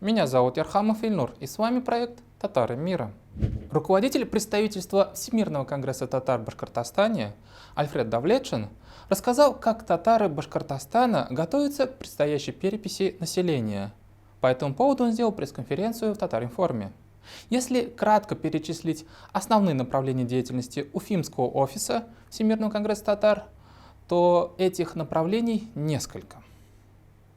Меня зовут Ярхамов Ильнур, и с вами проект «Татары мира». Руководитель представительства Всемирного конгресса татар в Башкортостане Альфред Давлетшин рассказал, как татары Башкортостана готовятся к предстоящей переписи населения. По этому поводу он сделал пресс-конференцию в Татаринформе. Если кратко перечислить основные направления деятельности Уфимского офиса Всемирного конгресса татар, то этих направлений несколько.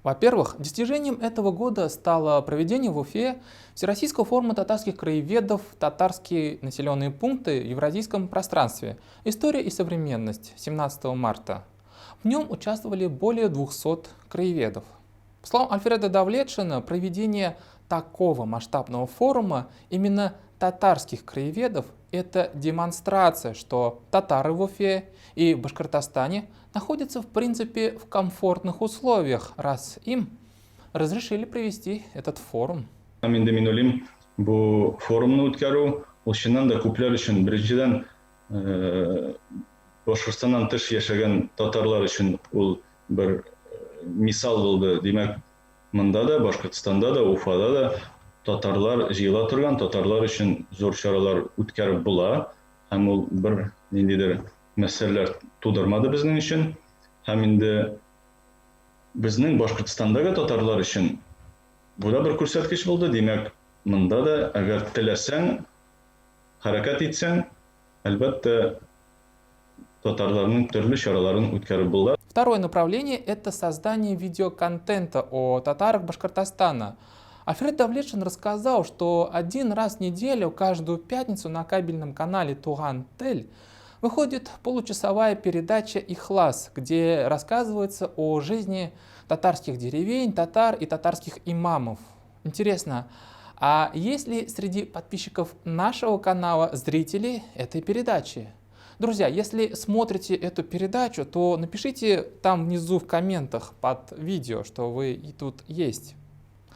Во-первых, достижением этого года стало проведение в Уфе Всероссийского форума татарских краеведов «Татарские населенные пункты в евразийском пространстве. История и современность» 17 марта. В нем участвовали более 200 краеведов. По словам Альфреда Давлетшина, проведение такого масштабного форума именно татарских краеведов – это демонстрация, что татары в Уфе и Башкортостане находятся в принципе в комфортных условиях, раз им разрешили провести этот форум. Һәм инде мин уйлыйм, бу форумны үткәрү ул чыннан да күпләр өчен, беренчедән, Башкортстаннан тыш яшәгән татарлар өчен ул бер мисал булды. Димәк, монда да, Башкортстанда да, Уфада да татарлар җыела торган, татарлар өчен зур чаралар үткәреп була. Һәм ул бер ниндидер мәсьәләләр тудырмады безнең өчен. Һәм инде безнең Башкортстандагы татарлар өчен бу да бер күрсәткеч булды. Димәк, монда да, әгәр теләсәң, хәрәкәт итсәң, әлбәттә, татарларның төрле чараларын үткәреп була. Второе направление – это создание видеоконтента о татарах Башкортостана. Альфред Давлетшин рассказал, что один раз в неделю, каждую пятницу на кабельном канале Туган Тель выходит получасовая передача «Ихлас», где рассказывается о жизни татарских деревень, татар и татарских имамов. Интересно, а есть ли среди подписчиков нашего канала зрители этой передачи? Друзья, если смотрите эту передачу, то напишите там внизу в комментах под видео, что вы и тут есть.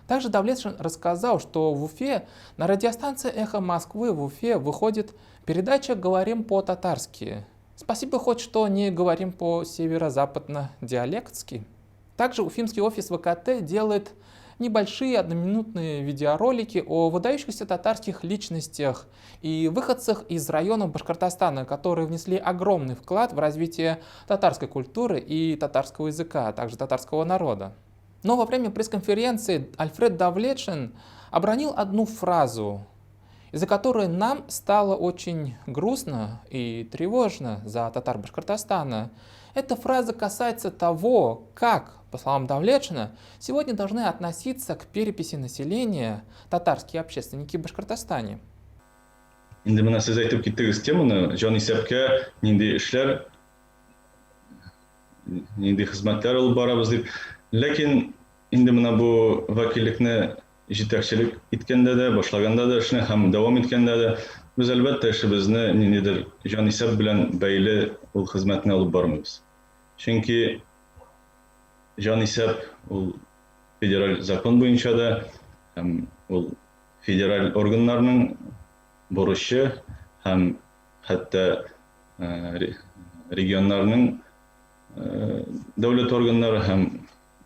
Также Давлетшин рассказал, что в Уфе на радиостанции «Эхо Москвы» в Уфе выходит передача «Говорим по-татарски». Спасибо хоть что не говорим по-северо-западно-диалектски. Также уфимский офис ВКТ делает небольшие одноминутные видеоролики о выдающихся татарских личностях и выходцах из районов Башкортостана, которые внесли огромный вклад в развитие татарской культуры и татарского языка, а также татарского народа. Но во время пресс-конференции Альфред Давлетшин обронил одну фразу, из-за которой нам стало очень грустно и тревожно за татар Башкортостана. Эта фраза касается того, как, по словам Давлетшина, сегодня должны относиться к переписи населения татарские общественники в Башкортостане. Инде менә сез әйтеп киттегез теманы, җанисәпкә нинди эшләр, нинди хезмәтләр алып барабыз дип. Ләкин инде менә бу вәкиллекне җитәкчелек иткәндә дә, башлаганда да эшне һәм дәвам иткәндә дә без әлбәттә эшебезне ниндидер җанисәп белән бәйле ул хезмәтне алып бармыйбыз. Чөнки җанисәп ул федераль закон буенча да һәм ул федераль органнарның бурычы һәм хәтта регионнарның дәүләт органнары һәм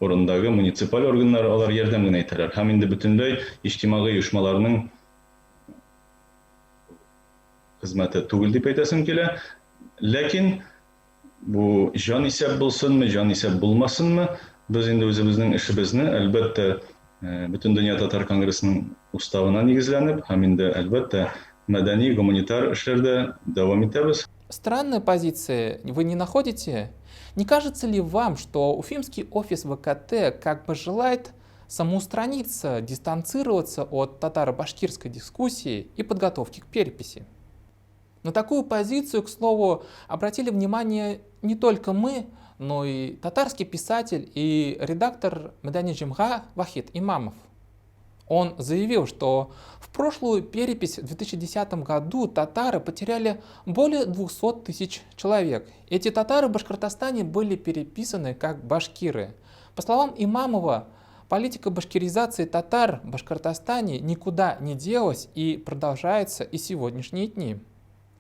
урындагы муниципаль органнар алар ярдәм генә итәләр. Һәм инде бөтенләй иҗтимагый оешмаларның хезмәте түгел дип әйтәсем килә. Ләкин бу җанисәп булсынмы, җанисәп булмасынмы, без инде үзебезнең эшебезне, әлбәттә, Бөтендөнья татар конгрессының уставына нигезләнеп, һәм инде, әлбәттә, мәдәни, гуманитар эшләрдә дәвам итәбез. Странная позиция, вы не находите? Не кажется ли вам, что уфимский офис ВКТ как бы желает самоустраниться, дистанцироваться от татаро-башкирской дискуссии и подготовки к переписи? На такую позицию, к слову, обратили внимание не только мы, но и татарский писатель и редактор Мәдәни җомга Вахит Имамов. Он заявил, что в прошлую перепись в 2010 году татары потеряли более 200 тысяч человек. Эти татары в Башкортостане были переписаны как башкиры. По словам Имамова, политика башкиризации татар в Башкортостане никуда не делась и продолжается и сегодняшние дни.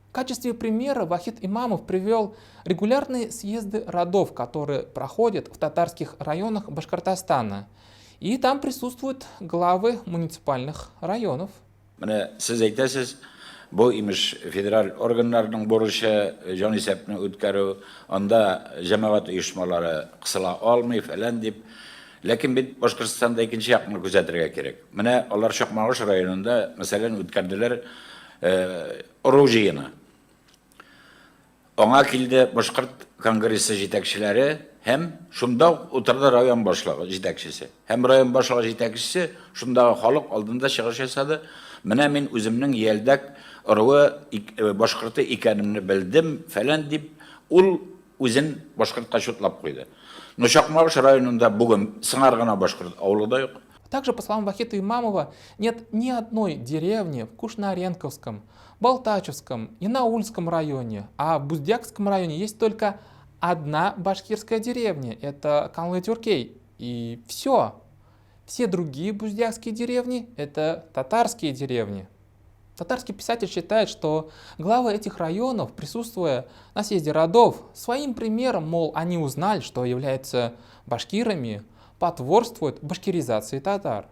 В качестве примера Вахит Имамов привел регулярные съезды родов, которые проходят в татарских районах Башкортостана. И там присутствуют главы муниципальных районов. Менә сез әйтәсез, бу, имеш, федераль органнарның бурычы җанисәпне үткәрү, анда җәмәгать оешмалары кысыла алмый, фәлән дип. Ләкин бит Башкортстанда икенче якны күзәтергә кирәк. Менә алар Чакмагыш районында, мәсәлән, үткәрделәр ыру җыены. Аңа килде Башкорт конгрессы җитәкчеләре һәм шунда ук утырды район башлыгы җитәкчесе. Һәм район башлыгы җитәкчесе шундагы халык алдында чыгыш ясады. Менә мин үземнең Ялдәк ыруы башкорты икәнемне белдем, фәлән дип, ул үзен башкортка чутлап куйды. Но Чакмагыш районында бүген сыңар гына башкорт авылы да юк. Также, по словам Вахита Имамова, нет ни одной деревни в Кушнаренковском, Балтачевском, Янаульском районе, а в Буздякском районе есть только одна башкирская деревня, это Канлы-Тюркей, и все. Все другие буздякские деревни – это татарские деревни. Татарский писатель считает, что главы этих районов, присутствуя на съезде родов, своим примером, мол, они узнали, что являются башкирами, потворствуют башкиризации татар.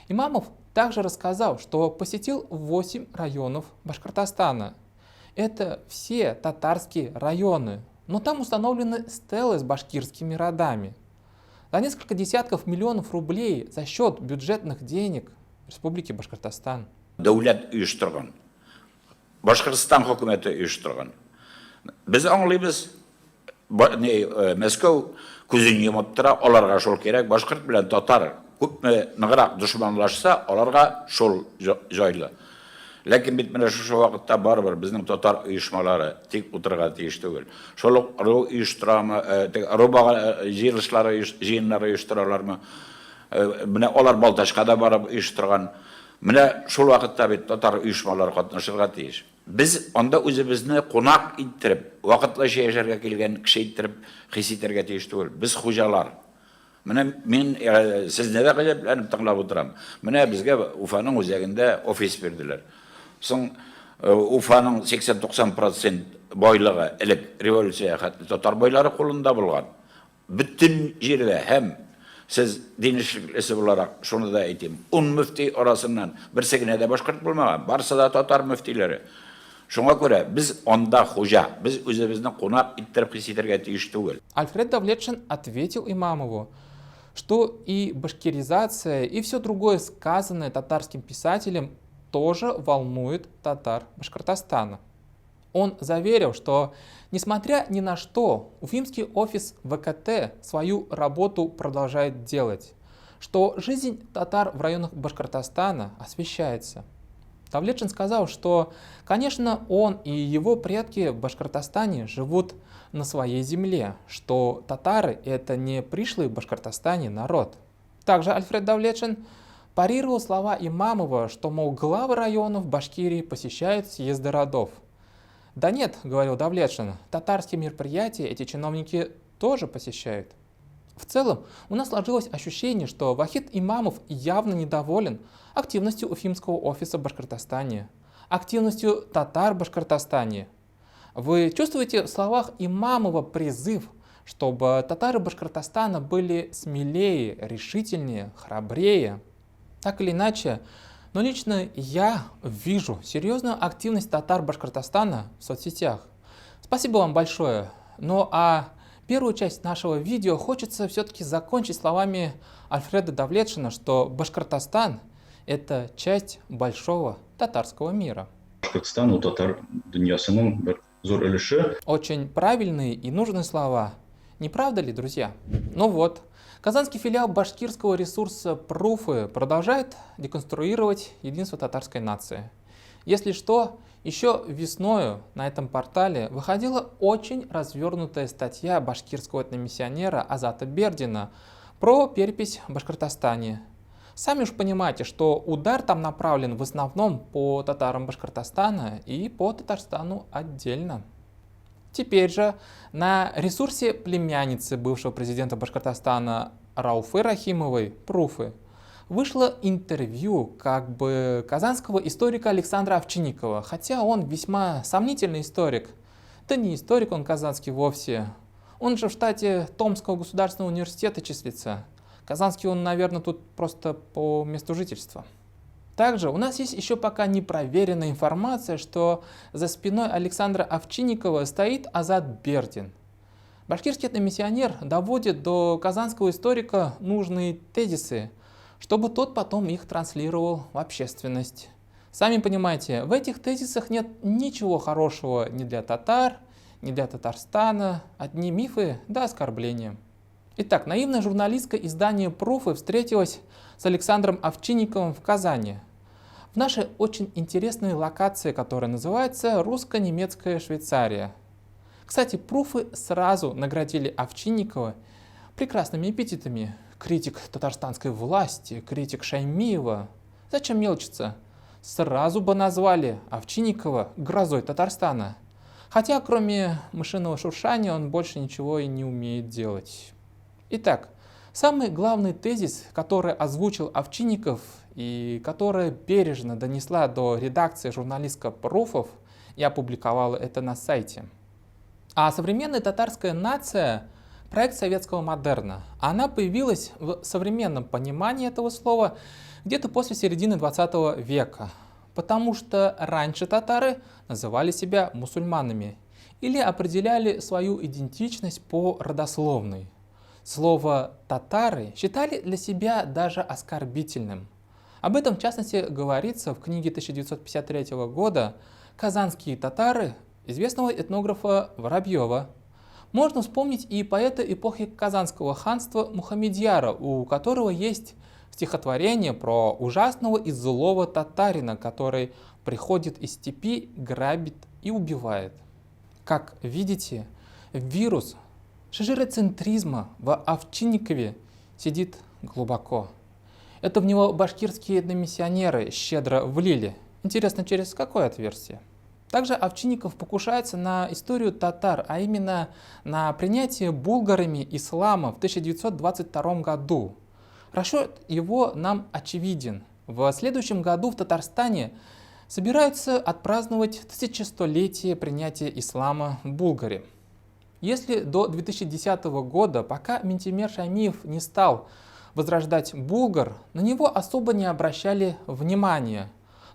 Имамов также рассказал, что посетил 8 районов Башкортостана. Это все татарские районы, но там установлены стелы с башкирскими родами. За несколько десятков миллионов рублей за счет бюджетных денег Республики Башкортостан. Дәүләт оештырган. Башкортстан хөкүмәте оештырган. Без аңлыйбыз, Мәскәү күзен йомып тора, аларга шул кирәк. Башкорт белән татар күпме ныграк дошманлашса, аларга шул җайлы. Ләкин бит менә шушы вакытта барыбер безнең татар оешмалары тик утырырга тиеш түгел. Шул ук ыру оештырамы, ыру җыелышлары, җыеннары оештыралармы? Менә алар Балтачка да барып оештырган. Менә шул вакытта бит татар оешмалары катнашырга тиеш. Без анда үзебезне кунак иттереп, вакытлыча яшәргә килгән кеше иттереп хис итәргә тиеш түгел. Без хуҗалар. Менә мин сезне дә гаҗәпләнеп тыңлап утырам. Менә безгә Уфаның үзәгендә офис бирделәр. Соң Уфаның 80-90 процент байлыгы элек революциягә хәтле татар байлары кулында булган. Бөтен җирдә һәм, сез дин эшлеклесе буларак, шуны да әйтим, ун мөфти арасыннан берсе генә дә башкорт булмаган, барысы да татар мөфтиләре. Шуңа күрә без анда хуҗа, без үзебезне кунак иттереп хис итәргә тиеш түгел. Альфред Давлетшин ответил Имамову, что и башкиризация, и все другое сказанное татарским писателем тоже волнует татар Башкортостана. Он заверил, что, несмотря ни на что, уфимский офис ВКТ свою работу продолжает делать, что жизнь татар в районах Башкортостана освещается. Давлетшин сказал, что, конечно, он и его предки в Башкортостане живут на своей земле, что татары — это не пришлый в Башкортостане народ. Также Альфред Давлетшин парировал слова Имамова, что, мол, главы районов Башкирии посещают съезды родов. Да нет, говорил Давлетшин, татарские мероприятия эти чиновники тоже посещают. В целом, у нас сложилось ощущение, что Вахид Имамов явно недоволен активностью уфимского офиса в Башкортостане, активностью татар в Башкортостане. Вы чувствуете в словах Имамова призыв, чтобы татары Башкортостана были смелее, решительнее, храбрее? Так или иначе, но лично я вижу серьезную активность татар Башкортостана в соцсетях. Спасибо вам большое. Ну а первую часть нашего видео хочется все-таки закончить словами Альфреда Давлетшина, что Башкортостан – это часть большого татарского мира. Башкортстан ул татар дөньясының бер зур өлеше. Очень правильные и нужные слова. Не правда ли, друзья? Ну вот, казанский филиал башкирского ресурса Пруфы продолжает деконструировать единство татарской нации. Если что, еще весною на этом портале выходила очень развернутая статья башкирского этномиссионера Азата Бердина про перепись в Башкортостане. Сами уж понимаете, что удар там направлен в основном по татарам Башкортостана и по Татарстану отдельно. Теперь же на ресурсе племянницы бывшего президента Башкортостана Рауфы Рахимовой, Пруфы, вышло интервью как бы казанского историка Александра Овчинникова, хотя он весьма сомнительный историк. Да не историк он казанский вовсе. Он же в штате Томского государственного университета числится. Казанский он, наверное, тут просто по месту жительства. Также у нас есть еще пока непроверенная информация, что за спиной Александра Овчинникова стоит Азат Бердин. Башкирский этномиссионер доводит до казанского историка нужные тезисы, чтобы тот потом их транслировал в общественность. Сами понимаете, в этих тезисах нет ничего хорошего ни для татар, ни для Татарстана, одни мифы да оскорбления. Итак, наивная журналистка издания «Пруфы» встретилась с Александром Овчинниковым в Казани. В нашей очень интересной локации, которая называется «Русско-немецкая Швейцария». Кстати, «Пруфы» сразу наградили Овчинникова прекрасными эпитетами. Критик татарстанской власти, критик Шаймиева. Зачем мелочиться? Сразу бы назвали Овчинникова грозой Татарстана. Хотя, кроме мышиного шуршания, он больше ничего и не умеет делать. Итак, самый главный тезис, который озвучил Овчинников и который бережно донесла до редакции журналистка Пруфов и опубликовала это на сайте. А современная татарская нация – проект советского модерна. Она появилась в современном понимании этого слова где-то после середины 20 века, потому что раньше татары называли себя мусульманами или определяли свою идентичность по родословной. Слово «татары» считали для себя даже оскорбительным. Об этом, в частности, говорится в книге 1953 года «Казанские татары» известного этнографа Воробьева. Можно вспомнить и поэта эпохи Казанского ханства Мухаммедьяра, у которого есть стихотворение про ужасного и злого татарина, который приходит из степи, грабит и убивает. Как видите, вирус шежироцентризма в Овчинникове сидит глубоко. Это в него башкирские этномиссионеры щедро влили. Интересно, через какое отверстие? Также Овчинников покушается на историю татар, а именно на принятие булгарами ислама в 1922 году. Расчет его нам очевиден. В следующем году в Татарстане собираются отпраздновать 1100-летие принятия ислама в Булгаре. Если до 2010 года, пока Минтимер Шаймиев не стал возрождать Булгар, на него особо не обращали внимания,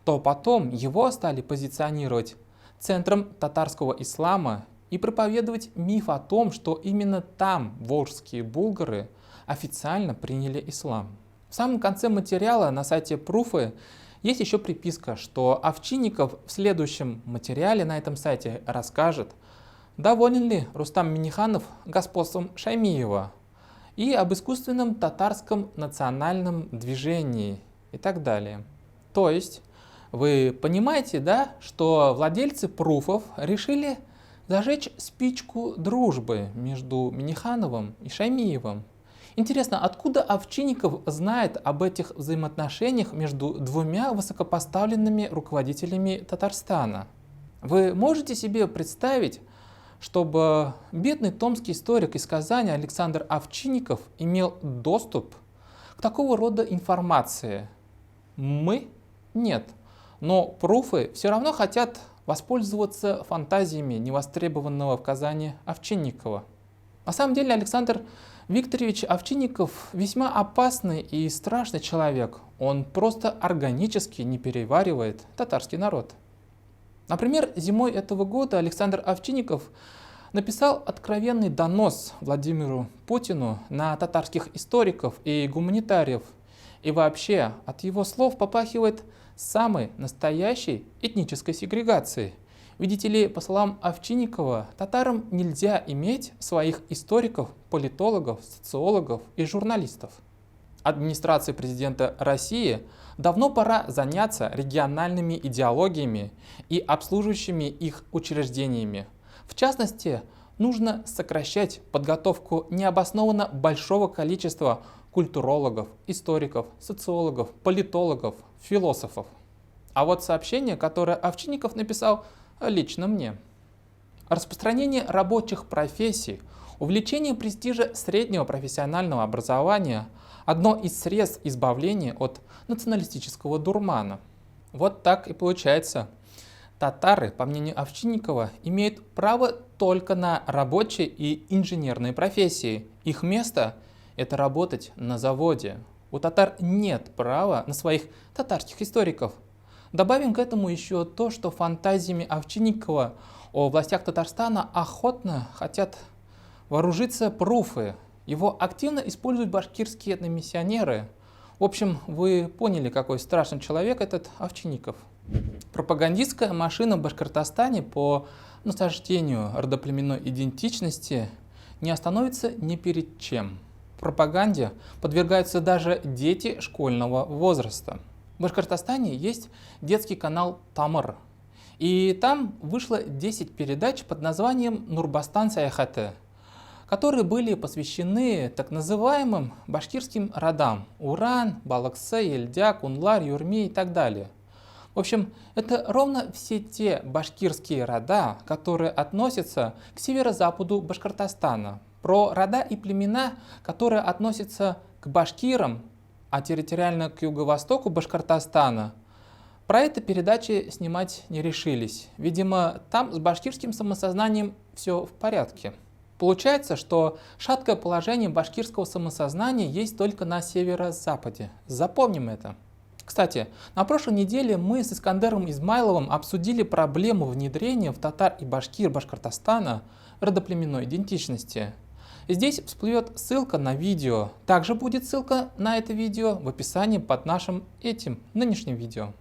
то потом его стали позиционировать центром татарского ислама и проповедовать миф о том, что именно там волжские булгары официально приняли ислам. В самом конце материала на сайте Пруфы есть еще приписка, что Овчинников в следующем материале на этом сайте расскажет, доволен ли Рустам Минниханов господством Шаймиева и об искусственном татарском национальном движении и так далее. То есть вы понимаете, да, что владельцы Пруфов решили зажечь спичку дружбы между Миннихановым и Шаймиевым. Интересно, откуда Овчинников знает об этих взаимоотношениях между двумя высокопоставленными руководителями Татарстана? Вы можете себе представить, чтобы бедный томский историк из Казани Александр Овчинников имел доступ к такого рода информации? Мы? Нет. Но пруфы все равно хотят воспользоваться фантазиями невостребованного в Казани Овчинникова. На самом деле Александр Викторович Овчинников весьма опасный и страшный человек. Он просто органически не переваривает татарский народ. Например, зимой этого года Александр Овчинников написал откровенный донос Владимиру Путину на татарских историков и гуманитариев. И вообще от его слов попахивает самой настоящей этнической сегрегацией. Видите ли, по словам Овчинникова, татарам нельзя иметь своих историков, политологов, социологов и журналистов. Администрации президента России давно пора заняться региональными идеологиями и обслуживающими их учреждениями. В частности, нужно сокращать подготовку необоснованно большого количества культурологов, историков, социологов, политологов, философов. А вот сообщение, которое Овчинников написал лично мне. Распространение рабочих профессий, увеличение престижа среднего профессионального образования – одно из средств избавления от националистического дурмана. Вот так и получается. Татары, по мнению Овчинникова, имеют право только на рабочие и инженерные профессии. Их место это работать на заводе. У татар нет права на своих татарских историков. Добавим к этому еще то, что фантазиями Овчинникова о властях Татарстана охотно хотят вооружиться пруфы. Его активно используют башкирские этномиссионеры. В общем, вы поняли, какой страшный человек этот Овчинников. Пропагандистская машина в Башкортостане по насаждению родоплеменной идентичности не остановится ни перед чем. Пропаганде подвергаются даже дети школьного возраста. В Башкортостане есть детский канал «Тамыр». И там вышло 10 передач под названием «Нурбастан Саяхаты», которые были посвящены так называемым башкирским родам – Уран, Балыксы, Ельдяк, Унлар, Юрми и так далее. В общем, это ровно все те башкирские рода, которые относятся к северо-западу Башкортостана. Про рода и племена, которые относятся к башкирам, а территориально к юго-востоку Башкортостана, про это передачи снимать не решились. Видимо, там с башкирским самосознанием все в порядке. Получается, что шаткое положение башкирского самосознания есть только на северо-западе. Запомним это. Кстати, на прошлой неделе мы с Искандером Измайловым обсудили проблему внедрения в татар и башкир Башкортостана родоплеменной идентичности. Здесь всплывет ссылка на видео. Также будет ссылка на это видео в описании под нашим этим нынешним видео.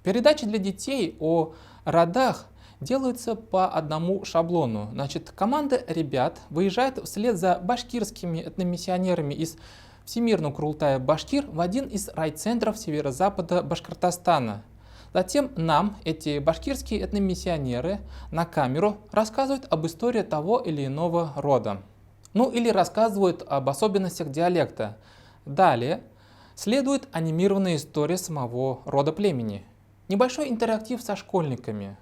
Передачи для детей о родах делаются по одному шаблону. Значит, команда ребят выезжает вслед за башкирскими этномиссионерами из Всемирного Курултая Башкир в один из райцентров северо-запада Башкортостана. Затем нам эти башкирские этномиссионеры на камеру рассказывают об истории того или иного рода. Ну или рассказывают об особенностях диалекта. Далее следует анимированная история самого рода племени. Небольшой интерактив со школьниками.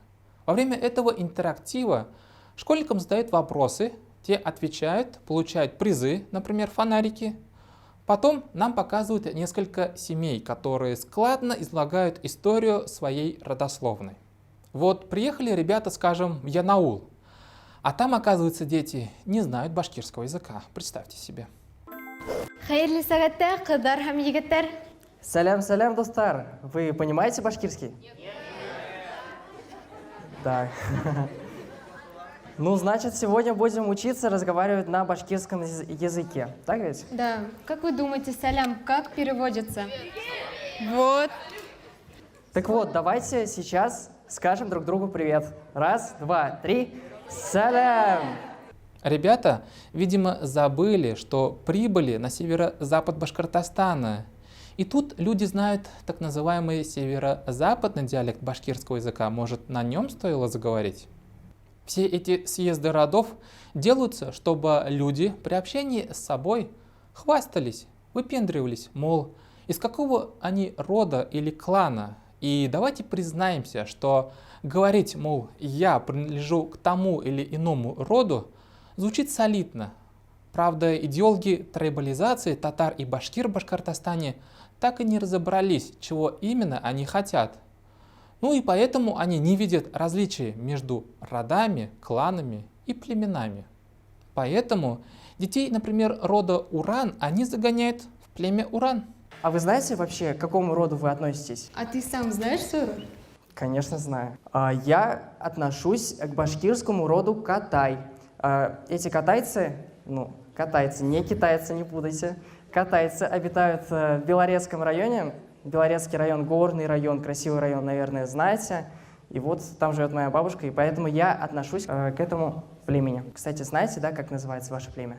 Во время этого интерактива школьникам задают вопросы, те отвечают, получают призы, например, фонарики. Потом нам показывают несколько семей, которые складно излагают историю своей родословной. Вот приехали ребята, скажем, в Янаул, а там, оказывается, дети не знают башкирского языка. Представьте себе. Хәерле сәгатьтә, кызлар һәм егетләр. Сәлам, сәлам, дуслар. Вы понимаете башкирский? Нет. Да. Ну, значит, сегодня будем учиться разговаривать на башкирском языке. Так ведь? Да. Как вы думаете, сәлам как переводится? Вот. Так вот, давайте сейчас скажем друг другу привет. Раз, два, три. Сәлам! Ребята, видимо, забыли, что прибыли на северо-запад Башкортостана. И тут люди знают так называемый северо-западный диалект башкирского языка. Может, на нем стоило заговорить? Все эти съезды родов делаются, чтобы люди при общении с собой хвастались, выпендривались, мол, из какого они рода или клана. И давайте признаемся, что говорить, мол, я принадлежу к тому или иному роду, звучит солидно. Правда, идеологи трайбализации татар и башкир в Башкортостане так и не разобрались, чего именно они хотят. Ну и поэтому они не видят различий между родами, кланами и племенами. Поэтому детей, например, рода Уран, они загоняют в племя Уран. А вы знаете вообще, к какому роду вы относитесь? А ты сам знаешь свой род? Конечно, знаю. Я отношусь к башкирскому роду Катай. Эти катайцы, ну, катайцы, не китайцы, не путайте, катайцы обитают в Белорецком районе. Белорецкий район, горный район, красивый район, наверное, знаете. И вот там живет моя бабушка, и поэтому я отношусь к этому племени. Кстати, знаете, да, как называется ваше племя?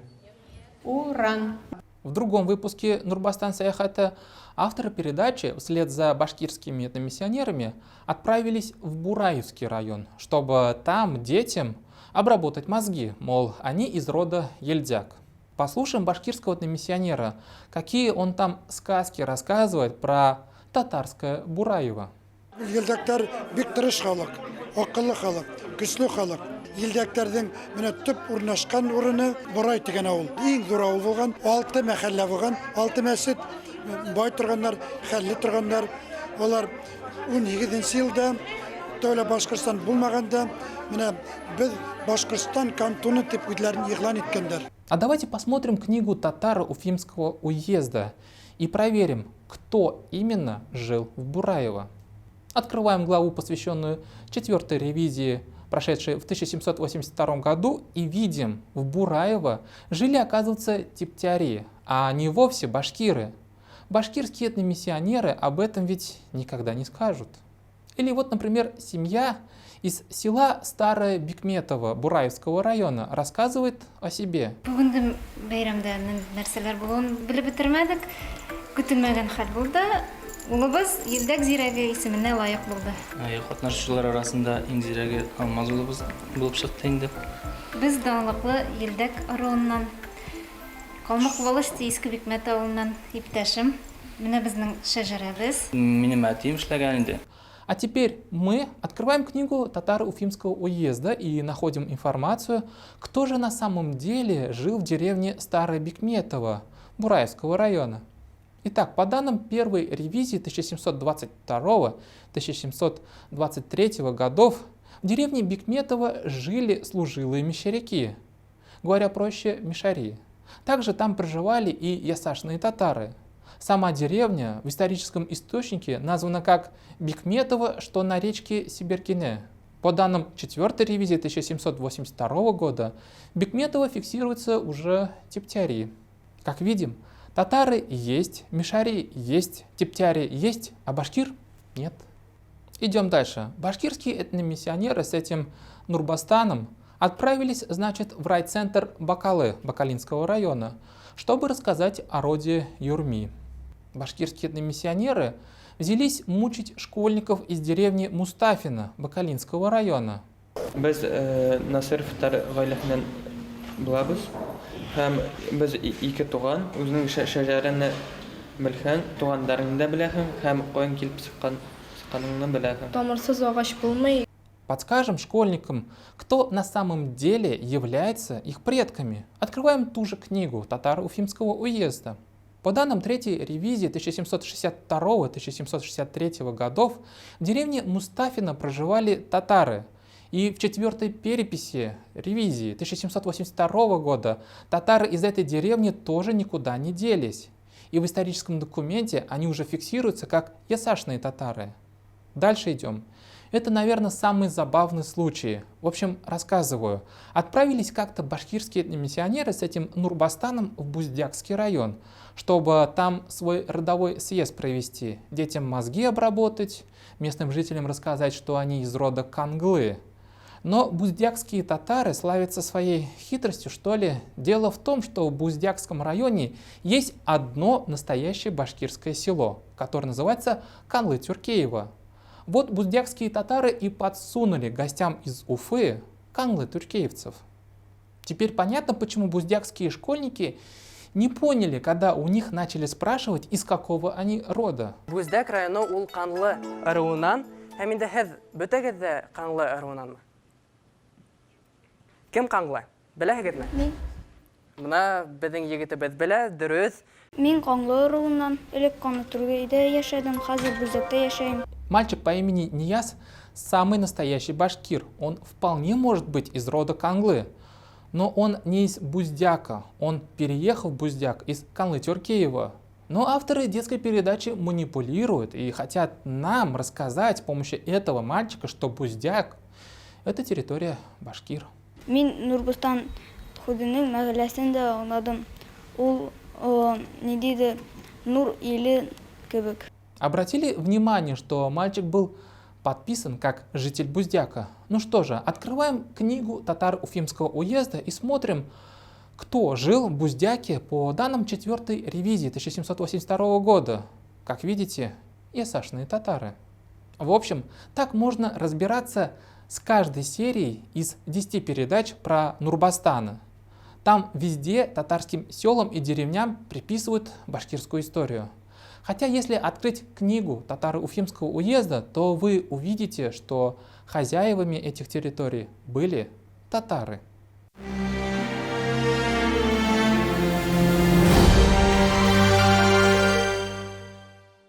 Уран. В другом выпуске Нурбастан Саяхата авторы передачи вслед за башкирскими этномиссионерами отправились в Бураевский район, чтобы там детям обработать мозги, мол, они из рода Ельдяк. Послушаем башкирского этномиссионера, какие он там сказки рассказывает про татарское Бураево. Елдәкләр бик тырыш халык, акыллы халык, көчле халык. Елдәкләрнең менә төп урнашкан урыны Борай дигән авыл. Иң зур авыл булган, 6 мәхәллә булган, 6 мәчет, бай торганнар, хәлле торганнар. Алар 18 елда тәүлә Башкортстан булмаганда, менә без Башкортстан кантоны дип үзләрен игълан иткәннәр. А давайте посмотрим книгу «Татары Уфимского уезда» и проверим, кто именно жил в Бураево. Открываем главу, посвященную четвертой ревизии, прошедшей в 1782 году, и видим, в Бураево жили, оказывается, тептяри, а не вовсе башкиры. Башкирские этномиссионеры об этом ведь никогда не скажут. Или вот, например, семья из села Старое Бикметово Бураевского района рассказывает о себе. Бүгенге бәйрәмдә нәрсәләр булуын белеп бетермәдек. Көтелмәгән хәл булды. Улыбыз Елдәк зирәге исеменә лаек булды. Катнашучылар арасында иң зирәге Алмаз улыбыз булып чыкты инде. Без данлыклы Елдәк ыруыннан. Калмык волости Иске Бикмәт авылыннан иптәшем. Менә безнең шәҗәрәбез. Минем әтием эшләгән иде. А теперь мы открываем книгу «Татары Уфимского уезда» и находим информацию, кто же на самом деле жил в деревне Старое Бикметово Бураевского района. Итак, по данным первой ревизии 1722-1723 годов, в деревне Бикметово жили служилые мещеряки, говоря проще, мишари. Также там проживали и ясашные татары. Сама деревня в историческом источнике названа как Бикметово, что на речке Сибиркине. По данным четвертой ревизии 1782 года, Бикметово фиксируется уже тептяри. Как видим, татары есть, мишари есть, тептяри есть, а башкир нет. Идем дальше. Башкирские этномиссионеры с этим Нурбастаном отправились, значит, в райцентр Бакалы Бакалинского района, чтобы рассказать о роде Юрми. Башкирские этномиссионеры взялись мучить школьников из деревни Мустафина Бакалинского района. Без Насыровлар гаиләсеннән булабыз. Һәм без ике туган, үзенең шәҗәрәне белһәң, туганнарыңны да беләһең һәм каян килеп чыккан чыкканыңны беләһең. Тамырсыз агач булмый. Подскажем школьникам, кто на самом деле является их предками. Открываем ту же книгу «Татары Уфимского уезда». По данным третьей ревизии 1762-1763 годов, в деревне Мустафина проживали татары. И в четвертой переписи ревизии 1782 года татары из этой деревни тоже никуда не делись. И в историческом документе они уже фиксируются как ясашные татары. Дальше идем. Это, наверное, самый забавный случай. В общем, рассказываю. Отправились как-то башкирские миссионеры с этим Нурбастаном в Буздякский район, чтобы там свой родовой съезд провести, детям мозги обработать, местным жителям рассказать, что они из рода Канглы. Но буздякские татары славятся своей хитростью, что ли. Дело в том, что в Буздякском районе есть одно настоящее башкирское село, которое называется Канлы-Тюркеево. Вот буздякские татары и подсунули гостям из Уфы канлы-тюркеевцев. Теперь понятно, почему буздякские школьники не поняли, когда у них начали спрашивать, из какого они рода. Бүздәк районы ул Канлы ыруыннан, һәм инде һеҙ бөтәгеҙ ҙә Канлы ыруыннанмы? Кем Канлы? Беләһегеҙме? Мин. Мына беҙҙең егетебеҙ белә, дөрөҫ. Мин Канлы ыруыннан, элек Канлы-Түргәйҙә йәшәнем, хәҙер Бүздәктә йәшәйем. Мальчик по имени Нияз самый настоящий башкир. Он вполне может быть из рода Канглы. Но он не из Буздяка. Он переехал в Буздяк из Канлы-Тюркеева. Но авторы детской передачи манипулируют и хотят нам рассказать с помощью этого мальчика, что Буздяк – это территория башкир. Мин Нурбостан һүҙенең мәғәнәсен дә аңладым. Ул ниндәйҙер нур иле кебек. Обратили внимание, что мальчик был подписан как житель Буздяка? Ну что же, открываем книгу «Татар Уфимского уезда» и смотрим, кто жил в Буздяке по данным четвертой ревизии 1782 года. Как видите, ясашные татары. В общем, так можно разбираться с каждой серией из 10 передач про Нурбастана. Там везде татарским селам и деревням приписывают башкирскую историю. Хотя если открыть книгу «Татары Уфимского уезда», то вы увидите, что хозяевами этих территорий были татары.